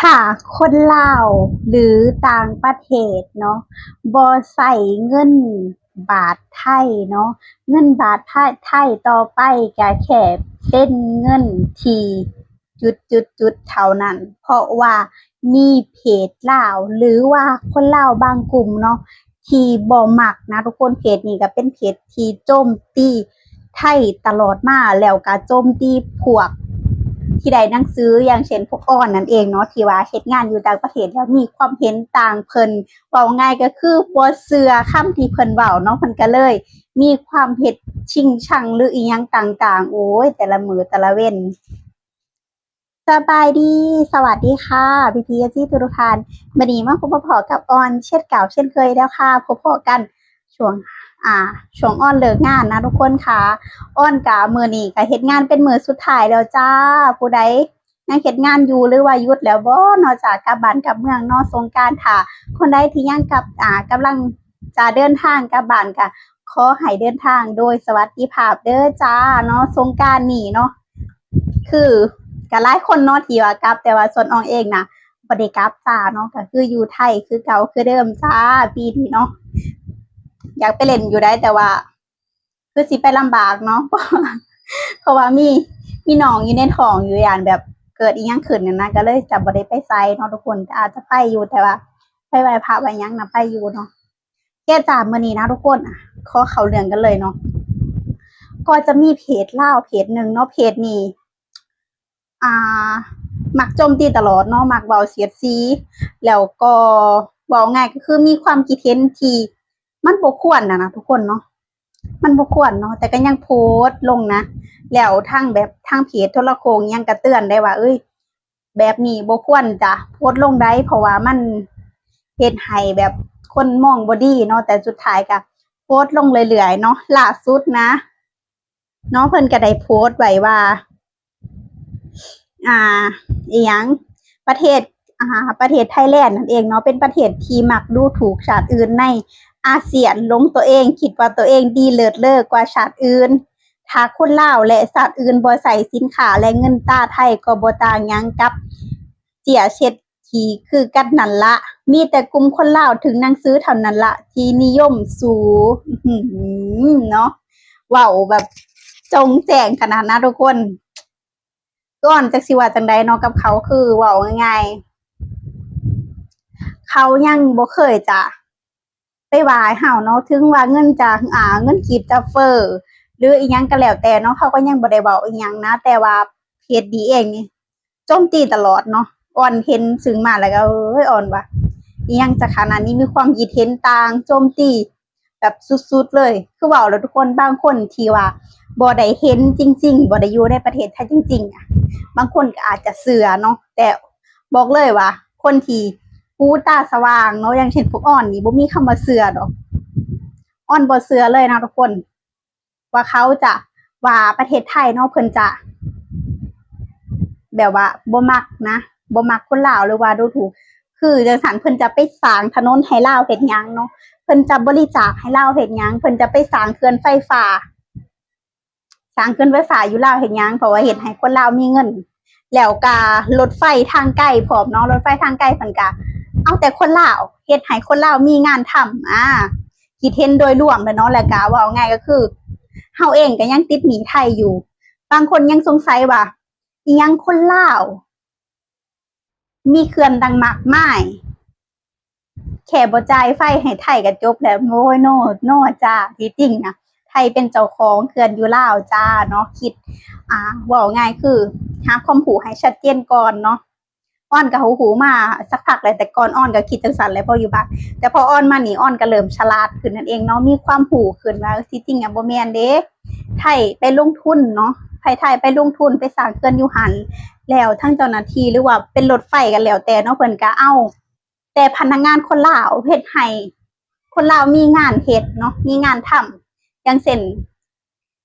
ຖ້າຄົນລາວ ຫຼື ຕ່າງປະເທດເນາະ ບໍ່ໃຊ້ເງິນບາດໄທເນາະ, ເງິນບາດໄທຕໍ່ໄປກະແຄ່ເປັນເງິນທີ່ຈຸດໆໆເທົ່ານັ້ນ, ເພາະວ່າມີເພຈລາວ ຫຼືວ່າຄົນລາວບາງກຸ່ມເນາະ ທີ່ບໍ່ມັກນະທຸກຄົນ. ເພຈນີ້ກະເປັນເພຈທີ່ໂຈມຕີໄທຕະຫຼອດມາ ແລ້ວກະໂຈມຕີພວກທີ່ໄດ້ໜັງສື ຢ່າງເຊັ່ນພວກອອນນັ້ນເອງເນາະ ທີ່ວ່າເຮັດງານຢູ່ຕ່າງປະເທດແລ້ວມີຄວາມເຫັນຕ່າງເພິ່ນ, ເວົ້າງ່າຍກະຄືບໍ່ເຊື່ອຄຳທີ່ເພິ່ນເວົ້າເນາະ, ເພິ່ນກະເລີຍມີຄວາມເຮັດຊິງຊັງ ຫຼືອີ່ຫຍັງຕ່າງໆ. ໂອ້ຍ ແຕ່ລະມື້ແຕ່ລະເວັນ. ສະບາຍດີ ສະຫວັດດີຄ່ະ ພີ່ໆ ເອັຟຊີ ທຸກໆທ່ານ. ມື້ນີ້ມາພົບມາພໍ້ກັບອອນເຊັ່ນເກົ່າເຊັ່ນເຄີຍແລ້ວຄ່ະ. ພົບພໍ້ກັນຊ່ວງ ອ່າ ຊ່ວງອອນເລີກງານນະທຸກຄົນຄ່ະ. ອອນກະມື້ນີ້ກະເຮັດງານເປັນມື້ສຸດທ້າຍແລ້ວຈ້າ. ຜູ້ໃດຍັງເຮັດງານຢູ່ ຫຼືວ່າຢຸດແລ້ວບໍ່ເນາະ ຈາກກັບບ້ານກັບເມືອງເນາະ ສົງການ. ຖ້າຄົນໃດທີ່ຍັງກັບ ອ່າ ກຳລັງຈະເດີນທາງກັບບ້ານ ກະຂໍໃຫ້ເດີນທາງໂດຍສະຫວັດດີພາບເດີຈ້າເນາະ. ສົງການນີ້ເນາະ ຄືກະຫຼາຍຄົນເນາະທີ່ວ່າກັບ, ແຕ່ວ່າສ່ວນອອນເອງນະ ບໍ່ໄດ້ກັບຈ້າເນາະ, ກະຄືຢູ່ໄທຄືເກົ່າຄືເດີມຈ້າປີນີ້ເນາະ. ຢາກໄປຫຼິ້ນຢູ່ໃດ ແຕ່ວ່າຄືຊິໄປລຳບາກເນາະ ເພາະວ່າມີ ມີນ້ອງຢູ່ໃນທ້ອງຢູ່ ຢ້ານແບບເກີດອີ່ຫຍັງຂຶ້ນຫັ້ນນະ, ກະເລີຍຈະບໍ່ໄດ້ໄປໃສເນາະທຸກຄົນ. ອາດຈະໄປຢູ່ ແຕ່ວ່າໄປໄຫວ້ພະໄຫວ້ຫຍັງນະ ໄປຢູ່ເນາະ. ເຄຈ້າ ມື້ນີ້ນະທຸກຄົນ ຂໍເຂົ້າເລື່ອງກັນເລີຍເນາະ. ກໍຈະມີເພຈລາວເພຈໜຶ່ງເນາະ, ເພຈນີ້ ອ່າ ມັກໂຈມຕີຕະຫຼອດເນາະ, ມັກເວົ້າສຽດສີ ແລ້ວກໍເວົ້າງ່າຍກະຄືມີຄວາມຄິດເຫັນທີ່ມັນບໍ່ຄວນນະ ນະທຸກຄົນເນາະ, ມັນບໍ່ຄວນເນາະ, ແຕ່ກະຍັງໂພສລົງນະ. ແລ້ວທາງແບບ ທາງເພຈໂທລະໂຄ່ງຫຍັງກະເຕືອນໄດ້ວ່າ ເອີຍ ແບບນີ້ບໍ່ຄວນຈະໂພສລົງໃດ ເພາະວ່າມັນເຮັດໃຫ້ແບບຄົນມອງບໍ່ດີເນາະ, ແຕ່ສຸດທ້າຍກະໂພສລົງເລື້ອຍໆເນາະ. ລ່າສຸດນະເນາະ ເພິ່ນກະໄດ້ໂພສໄວ້ວ່າ ອ່າ ອີ່ຫຍັງ ປະເທດ ອ່າ ປະເທດໄທແລນນັ້ນເອງເນາະ ເປັນປະເທດທີ່ມັກດູຖູກຊາດອື່ນໃນອາຊຽນ, ຫຼົງໂຕເອງ ຄິດວ່າໂຕເອງດີເລີດເລີກວ່າຊາດອື່ນ. ຖ້າຄົນລາວ ແລະ ຊາດອື່ນບໍ່ໃຊ້ສິນຄ້າ ແລະ ເງິນຕາໄທ ກໍບໍ່ຕ່າງຫຍັງກັບເຈ້ຍເສດຖີຄືກັນນັ້ນລະ. ມີແຕ່ກຸ່ມຄົນລາວຖືກໜັງສືເທົ່ານັ້ນລະທີ່ນິຍົມສູ້. ອືຫື ເນາະ ເວົ້າແບບໂຈ່ງແຈ້ງຂະໜາດນະທຸກຄົນ. ອອນຈັກຊິວ່າຈັ່ງໃດເນາະກັບເຂົາ, ຄືເວົ້າງ່າຍໆ ເຂົາຍັງບໍ່ເຄີຍຈະ ໄປວ່າໃຫ້ເຮົາເນາະ, ເຖິງວ່າເງິນຈະ ອ່າ ເງິນກີບຈະເຟີ້ ຫຼືອີ່ຫຍັງກະແລ້ວແຕ່ເນາະ, ເຂົາກໍຍັງບໍ່ໄດ້ເວົ້າອີ່ຫຍັງນະ. ແຕ່ວ່າເພຈນີ້ເອງນີ້ໂຈມຕີຕະຫຼອດເນາະ, ອອນເຫັນຊຶ່ງມາແລ້ວກໍ ເອີຍ ອອນວ່າອີ່ຫຍັງຈະຂະໜາດນີ້, ມີຄວາມຄິດເຫັນຕ່າງ ໂຈມຕີແບບສຸດໆເລີຍ. ຄືເວົ້າແລ້ວທຸກຄົນ, ບາງຄົນທີ່ວ່າບໍ່ໄດ້ເຫັນຈິງໆ ບໍ່ໄດ້ຢູ່ໃນປະເທດໄທຈິງໆ ອະ ບາງຄົນກໍອາດຈະເຊື່ອເນາະ, ແຕ່ບອກເລີຍວ່າ ຄົນທີ່ຫູຕາສະຫວ່າງເນາະ ຢ່າງເຊັ່ນພວກອອນນີ້ ບໍ່ມີຄຳວ່າເຊື່ອດອກ. ອອນບໍ່ເຊື່ອເລີຍນະທຸກຄົນ ວ່າເຂົາຈະ ວ່າປະເທດໄທເນາະ ເພິ່ນຈະແບບວ່າບໍ່ມັກນະ ບໍ່ມັກຄົນລາວ ຫຼືວ່າດູຖູກ. ຄືຈັ່ງຊັ້ນ ເພິ່ນຈະໄປສ້າງຖະໜົນໃຫ້ລາວເຮັດຫຍັງເນາະ, ເພິ່ນຈະບໍລິຈາກໃຫ້ລາວເຮັດຫຍັງ, ເພິ່ນຈະໄປສ້າງເຂື່ອນໄຟຟ້າ ສ້າງເຂື່ອນໄຟຟ້າຢູ່ລາວເຮັດຫຍັງ? ເພາະວ່າເຮັດໃຫ້ຄົນລາວມີເງິນ, ແລ້ວກະລົດໄຟທາງໄກພ້ອມເນາະ, ລົດໄຟທາງໄກເພິ່ນກະເອົາແຕ່ຄົນລາວ, ເຮັດໃຫ້ຄົນລາວມີງານທຳ. ອາ ຄິດເຫັນໂດຍລວມແຫຼະເນາະ, ແລ້ວກະເວົ້າງ່າຍກໍຄື ເຮົາເອງກໍຍັງຕິດໜີ້ໄທຢູ່. ບາງຄົນຍັງສົງໄສວ່າ ອີ່ຫຍັງຄົນລາວ ມີເຂື່ອນຕັ້ງມາກມາຍ ແຄ່ບໍ່ຈ່າຍໄຟໃຫ້ໄທກໍຈົບແລ້ວ. ໂອ້ຍ ໂນ ໂນ ຈ້າ, ທີ່ຈິງນະ ໄທເປັນເຈົ້າຂອງເຂື່ອນຢູ່ລາວຈ້າເນາະ. ຄິດ ອ່າ ເວົ້າງ່າຍຄືຫາຄວາມຮູ້ໃຫ້ຊັດເຈນກ່ອນເນາະ. ອອນກໍຮູ້ໆມາສັກພັກແລ້ວ, ແຕ່ກ່ອນອອນກໍຄິດຈັ່ງຊັ້ນແຫຼະ ພໍຢູ່ບ້ານ, ແຕ່ພໍອອນມານີ້ ອອນກໍເລີ່ມສະຫຼາດຂຶ້ນນັ້ນເອງເນາະ, ມີຄວາມຮູ້ຂຶ້ນວ່າ ເອີ ທີ່ຈິງອະບໍ່ແມ່ນເດ້. ໄທໄປລົງທຶນເນາະ, ໄທ ໄທໄປລົງທຶນໄປສ້າງເຂື່ອນຢູ່ຫັ້ນ ແລ້ວທັງເຈົ້າໜ້າທີ່ ຫຼືວ່າເປັນລົດໄຟກໍແລ້ວແຕ່ເນາະ, ເພິ່ນກໍເອົາແຕ່ພະນັກງານຄົນລາວ ເຮັດໃຫ້ຄົນລາວມີງານເຮັດເນາະ ມີງານທຳ. ຢ່າງເຊັ່ນ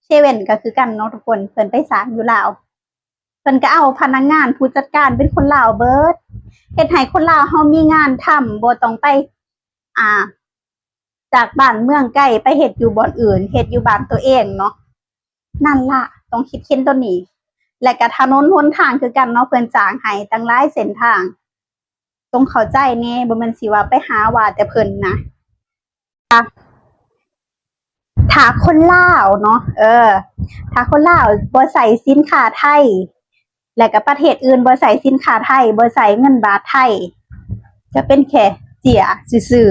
ເຊເວັ່ນກໍຄືກັນເນາະທຸກຄົນ, ເພິ່ນໄປສ້າງຢູ່ລາວ ເພິ່ນກໍເອົາພະນັກງານຜູ້ຈັດການເປັນຄົນລາວເບິດ, ເຮັດໃຫ້ຄົນລາວເຮົາມີງານທຳ ບໍ່ຕ້ອງໄປ ອ່າ ຈາກບ້ານເມືອງໄກໄປເຮັດຢູ່ບ່ອນອື່ນ, ເຮັດຢູ່ບ້ານໂຕເອງເນາະ. ນັ້ນລະ ຕ້ອງຄິດເຫັນໂຕນີ້. ແລະກະຖະໜົນຫົນທາງຄືກັນເນາະ, ເພິ່ນສ້າງໃຫ້ຕັ້ງຫຼາຍເສັ້ນທາງ ຈົ່ງເຂົ້າໃຈແດ່, ບໍ່ແມ່ນຊິວ່າໄປຫາວ່າແຕ່ເພິ່ນນະ. ຖ້າຄົນລາວເນາະ, ເອີ, ຖ້າຄົນລາວບໍ່ໃຊ້ສິນຄ້າໄທ ແລະກະປະເທດອື່ນບໍ່ໃຊ້ສິນຄ້າໄທ, ບໍ່ໃຊ້ເງິນບາດໄທ, ຈະເປັນແຄ່ເຈ້ຍຊື່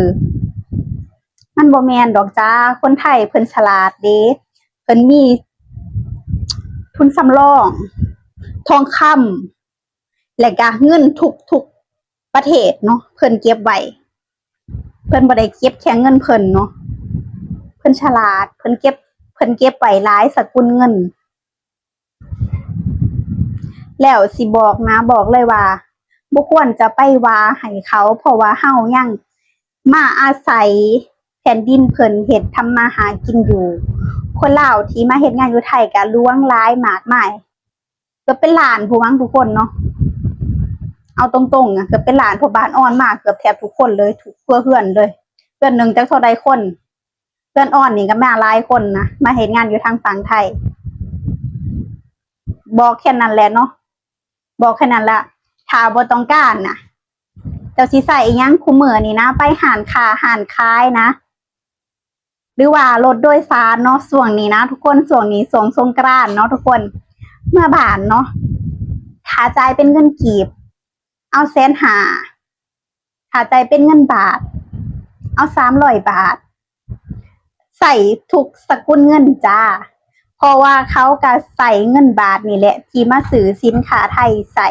ໆ. ມັນບໍ່ແມ່ນດອກຈ້າ, ຄົນໄທເພິ່ນສະຫຼາດເດ້, ເພິ່ນມີທຶນສຳລອງ, ທອງຄຳ, ແລະກະເງິນທຸກໆປະເທດເນາະ, ເພິ່ນເກັບໄວ້. ເພິ່ນບໍ່ໄດ້ເກັບແຄ່ເງິນເພິ່ນເນາະ, ເພິ່ນສະຫຼາດ, ເພິ່ນເກັບ, ເພິ່ນເກັບໄວ້ຫຼາຍສະກຸນເງິນ. ແລ້ວຊິບອກນະ, ບອກເລີຍວ່າບໍ່ຄວນຈະໄປວ່າໃຫ້ເຂົາ, ເພາະວ່າເຮົາຍັງມາອາໄສແຜ່ນດິນເພິ່ນເຮັດທຳມາຫາກິນຢູ່. ຄົນລາວທີ່ມາເຮັດງານຢູ່ໄທກະຫຼວງຫຼາຍມາກມາຍ, ເກືອບເປັນລ້ານຜູ້ມັງທຸກຄົນເນາະ. ເອົາຕົງໆນະ, ເກືອບເປັນລ້ານ, ເພາະບ້ານອອນມາເກືອບແທບທຸກຄົນເລີຍ, ທຸກຄົວເຮືອນເລີຍ. ເຮືອນໜຶ່ງຈັກເທົ່າໃດຄົນ, ເຮືອນອອນນີ້ກໍມາຫຼາຍຄົນນະ, ມາເຮັດງານຢູ່ທາງຝັ່ງໄທ. ບອກແຄ່ນັ້ນແຫຼະເນາະ, ບອກແຄ່ນັ້ນລະ. ຖ້າບໍ່ຕ້ອງການນະ, ເຈົ້າຊິໃຊ້ອີ່ຫຍັງ? ຄູ່ມື້ນີ້ນະ, ໄປຮ້ານຄ້າຮ້ານຂາຍນະ, ຫຼືວ່າລົດໂດຍສານເນາະ. ຊ່ວງນີ້ນະທຸກຄົນ, ຊ່ວງນີ້ຊ່ວງສົງກະລານເນາະທຸກຄົນ, ເມືອບ້ານເນາະ, ຖ້າຈ່າຍເປັນເງິນກີບ ເອົາແສນຫ້າ, ຖ້າຈ່າຍເປັນເງິນບາດ ເອົາສາມຮ້ອຍບາດ. ໃຊ້ທຸກສະກຸນເງິນຈ້າ, ເພາະວ່າເຂົາກະໃຊ້ເງິນບາດນີ້ແຫຼະທີ່ມາຊື້ສິນຄ້າໄທໃຊ້.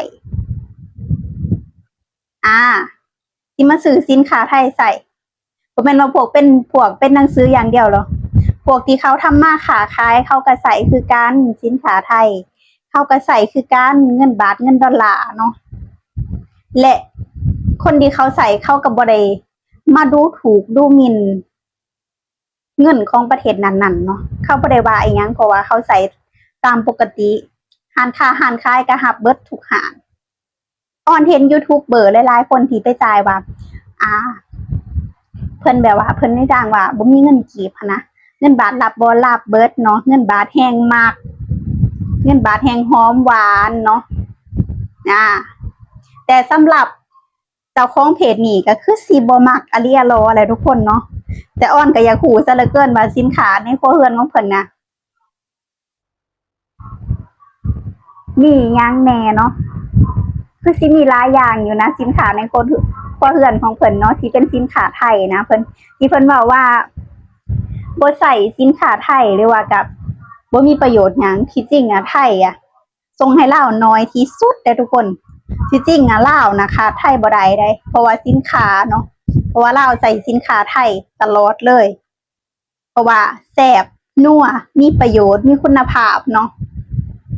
ອາ ທີ່ມາຊື້ສິນຄ້າໄທໃຊ້. ບໍ່ແມ່ນວ່າພວກເປັນ, ພວກເປັນໜັງສືຢ່າງດຽວດອກ, ພວກທີ່ເຂົາທຳມາຄ້າຂາຍ ເຂົາກໍໃຊ້ຄືກັນ, ສິນຄ້າໄທເຂົາກໍໃຊ້ຄືກັນ, ເງິນບາດເງິນດອນລາເນາະ. ແລະ ຄົນທີ່ເຂົາໃຊ້ ເຂົາກໍບໍ່ໄດ້ມາດູຖູກດູໝິ່ນ ເງິນຂອງປະເທດນັ້ນໆເນາະ, ເຂົາບໍ່ໄດ້ວ່າອີ່ຫຍັງ ເພາະວ່າເຂົາໃຊ້ຕາມປົກກະຕິ. ຮ້ານຄ້າຮ້ານຂາຍກໍຮັບເບິດທຸກຮ້ານ. ອອນເຫັນຢູທູບເບີຫຼາຍໆຄົນທີ່ໄປຈ່າຍວ່າ ອ່າ ເພິ່ນແບບວ່າເພິ່ນໃນຈ້າງວ່າບໍ່ມີເງິນກີບຫັ້ນນະ, ເງິນບາດຮັບບໍ່? ຮັບເບິດເນາະ, ເງິນບາດແຮງມັກ, ເງິນບາດແຮງຫອມຫວານເນາະ. ອາ ແຕ່ສຳລັບ ເຈົ້າຂອງເພຈນີ້ກໍຄືຊິບໍ່ມັກອະລິອະຫຼໍແຫຼະທຸກຄົນເນາະ, ແຕ່ອອນກໍຢາກຮູ້ຊະເຫຼືອເກີນວ່າສິນຄ້າໃນຄົວເຮືອນຂອງເພິ່ນນະ ມີຫຍັງແດ່ເນາະ. ຄືຊິມີຫຼາຍຢ່າງຢູ່ນະ, ສິນຄ້າໃນຄົວເຮືອນຂອງເພິ່ນເນາະ ທີ່ເປັນສິນຄ້າໄທນະ, ເພິ່ນ ທີ່ເພິ່ນເວົ້າວ່າບໍ່ໃຊ້ສິນຄ້າໄທ ຫຼືວ່າກັບບໍ່ມີປະໂຫຍດຫຍັງ. ທີ່ຈິງອະ ໄທອະ ສົ່ງໃຫ້ລາວໜ້ອຍທີ່ສຸດເດ້ທຸກຄົນ. ທີ່ຈິງອະ ລາວນະຂາດໄທບໍ່ໄດ້ເດ້ ເພາະວ່າສິນຄ້າເນາະ, ເພາະວ່າລາວໃຊ້ສິນຄ້າໄທຕະຫຼອດເລີຍ, ເພາະວ່າແຊບ ນົວ ມີປະໂຫຍດ ມີຄຸນນະພາບເນາະ.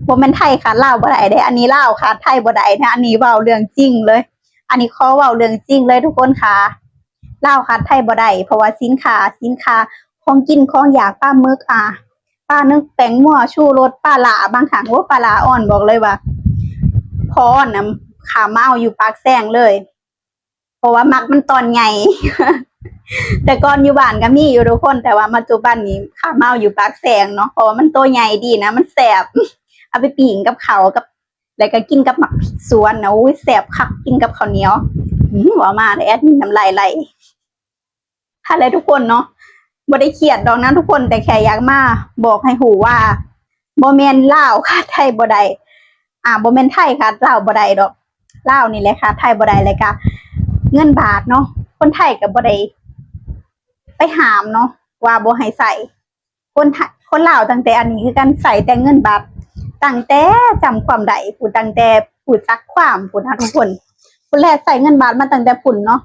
ບໍ່ແມ່ນໄທຂາດລາວບໍ່ໄດ້ເດ້, ອັນນີ້ລາວຂາດໄທບໍ່ໄດ້ນະ, ອັນນີ້ເວົ້າເລື່ອງຈິງເລີຍ, ອັນນີ້ຂໍເວົ້າເລື່ອງຈິງເລີຍທຸກຄົນຄ່າ. ລາວຂາດໄທບໍ່ໄດ້ ເພາະວ່າສິນຄ້າ ສິນຄ້າຂອງກິນຂອງຢາກ ປາໝຶກ ອາ ປາໜຶກ ແປ້ງນົວ ຊູລົດ ປາຫຼ້າ ບາງຄັ້ງ ໂອ້ ປາຫຼ້າ ອອນບອກເລີຍວ່າ ພໍ່ອອນນະ ຂ້າມມາເອົາຢູ່ປາກແຊງເລີຍ ເພາະວ່າມັກມັນຕອນໃຫຍ່. ແຕ່ກ່ອນຢູ່ບ້ານກໍມີຢູ່ທຸກຄົນ ແຕ່ວ່າປັດຈຸບັນນີ້ຂ້າມມາເອົາຢູ່ປາກແຊງເນາະ ເພາະວ່າມັນໂຕໃຫຍ່ດີນະ ມັນແຊບ ເອົາໄປປີ້ງກັບເຂົ້າກັບ ແລ້ວກໍກິນກັບໝາກພິກສວນນະ ໂອ້ຍ ແຊບຄັກ ກິນກັບເຂົ້າໜຽວ. ອື ເວົ້າມາແອດມິນນ້ຳລາຍໄຫຼ. ຫັ້ນແຫຼະທຸກຄົນເນາະ ບໍ່ໄດ້ຄຽດດອກນະທຸກຄົນ ແຕ່ແຄ່ຢາກມາບອກໃຫ້ຮູ້ວ່າ ບໍ່ແມ່ນລາວຂາດໄທບໍ່ໄດ້ ອາ ບໍ່ແມ່ນໄທຂາດລາວບໍ່ໄດ້ດອກ ລາວນີ້ແຫຼະຂາດໄທບໍ່ໄດ້. ແລ້ວກະເງິນບາດເນາະ ຄົນໄທກໍບໍ່ໄດ້ໄປຫ້າມເນາະ ວ່າບໍ່ໃຫ້ໃຊ້. ຄົນ ຄົນລາວຕັ້ງແຕ່ອັນນີ້ຄືກັນ ໃຊ້ແຕ່ເງິນບາດ ຕັ້ງແຕ່ຈຳຄວາມໄດ້ພຸ້ນ ຕັ້ງແຕ່ຮູ້ຈັກຄວາມພຸ້ນນະທຸກຄົນ. ພຸ້ນແຫຼະ ໃຊ້ເງິນບາດມາຕັ້ງແຕ່ພຸ້ນເນາະ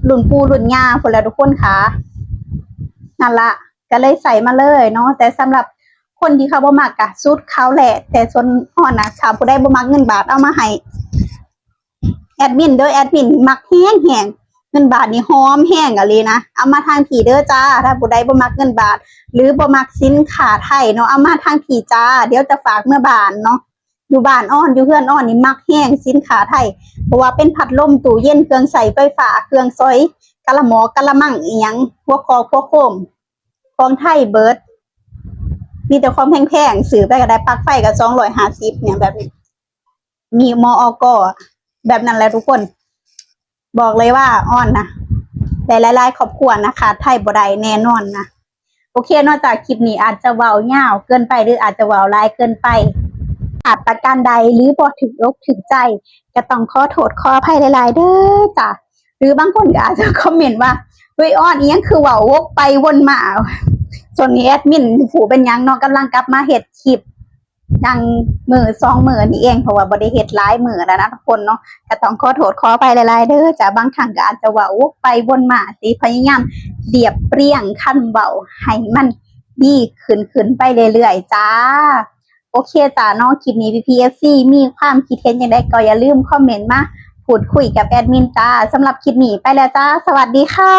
ລຸ້ນປູ່ລຸ້ນຍ່າພຸ້ນແຫຼະທຸກຄົນຄ່າ. ນັ້ນລະ ກໍເລີຍໃຊ້ມາເລີຍເນາະ. ແຕ່ສຳລັບຄົນທີ່ເຂົາບໍ່ມັກ ກະສຸດເຂົາແຫຼະ ແຕ່ສ່ວນອອນນະ ຖ້າຜູ້ໃດບໍ່ມັກເງິນບາດ ເອົາມາໃຫ້ ແອດມິນເດີ ແອດມິນມັກແຮງໆ ເງິນບາດນີ້ຫອມແຮງອີ່ຫຼີນະ. ເອົາມາທາງພີ້ເດີຈ້າ ຖ້າຜູ້ໃດບໍ່ມັກເງິນບາດ ຫຼື ບໍ່ມັກສິນຄ້າໄທເນາະ ເອົາມາທາງພີ້ຈ້າ ດຽວຈະຝາກເມືອບ້ານເນາະ. ຢູ່ບ້ານອອນ ຢູ່ເຮືອນອອນນີ້ມັກແຮງສິນຄ້າໄທ ບໍ່ວ່າເປັນພັດລົມ ຕູ້ເຢັນ ເຄື່ອງໃຊ້ໄຟຟ້າ ເຄື່ອງສອຍ ກະລະໝໍ້ ກະລະມັງ ອີ່ຫຍັງ ຫົວຄອກຫົວໂຄມ ຂອງໄທເບິດ ມີແຕ່ຂອງແພງໆ ຊື້ໄປກໍໄດ້ ປລັກໄຟກໍສອງຮ້ອຍຫ້າສິບ ຫຍັງແບບນີ້ ມີມອກ ແບບນັ້ນແຫຼະທຸກຄົນ. ບອກເລີຍວ່າອອນນະ ແຕ່ຫຼາຍໆຄອບຄົວນະ ຂາດໄທບໍ່ໄດ້ແນ່ນອນນະ. ໂອເຄເນາະ ຈາກຄລິບນີ້ອາດຈະເວົ້າຍາວເກີນໄປ ຫຼືອາດຈະເວົ້າຫຼາຍເກີນໄປ ຂາດປະການໃດ ຫຼືບໍ່ຖືກອົກຖືກໃຈ ກໍຕ້ອງຂໍໂທດຂໍອະໄພຫຼາຍໆເດີຈ້າ. ຫຼືບາງຄົນກໍອາດຈະຄອມເມັນວ່າ ເຮີ້ຍ ອອນອີ່ຫຍັງຄືເວົ້າວົກໄປວົນມາ. ຊ່ວງນີ້ແອດມິນບໍ່ຮູ້ເປັນຫຍັງເນາະ ກຳລັງກັບມາເຮັດຄລິບ ຍັງມື້ສອງມື້ນີ້ເອງ ເພາະວ່າບໍ່ໄດ້ເຮັດຫຼາຍມື້ແລ້ວນະທຸກຄົນເນາະ ກໍຕ້ອງຂໍໂທດຂໍອະໄພຫຼາຍໆເດີຈ້າ. ບາງຄັ້ງກໍອາດຈະເວົ້າວົກໄປວົນມາ ຊິພະຍາຍາມລຽບລຽງຄຳເວົ້າໃຫ້ມັນດີຂຶ້ນໆໄປເລື້ອຍໆຈ້າ. ໂອເຄຈ້າເນາະ ຄລິບນີ້ ພີ່ໆເອັຟຊີ ມີຄວາມຄິດເຫັນຈັ່ງໃດ ກໍຢ່າລືມຄອມເມັນມາ ພູດຄຸຍກັບແອດມິນຈ້າ. ສຳລັບຄລິບນີ້ໄປແລ້ວຈ້າ ສະຫວັດດີຄ່ະ.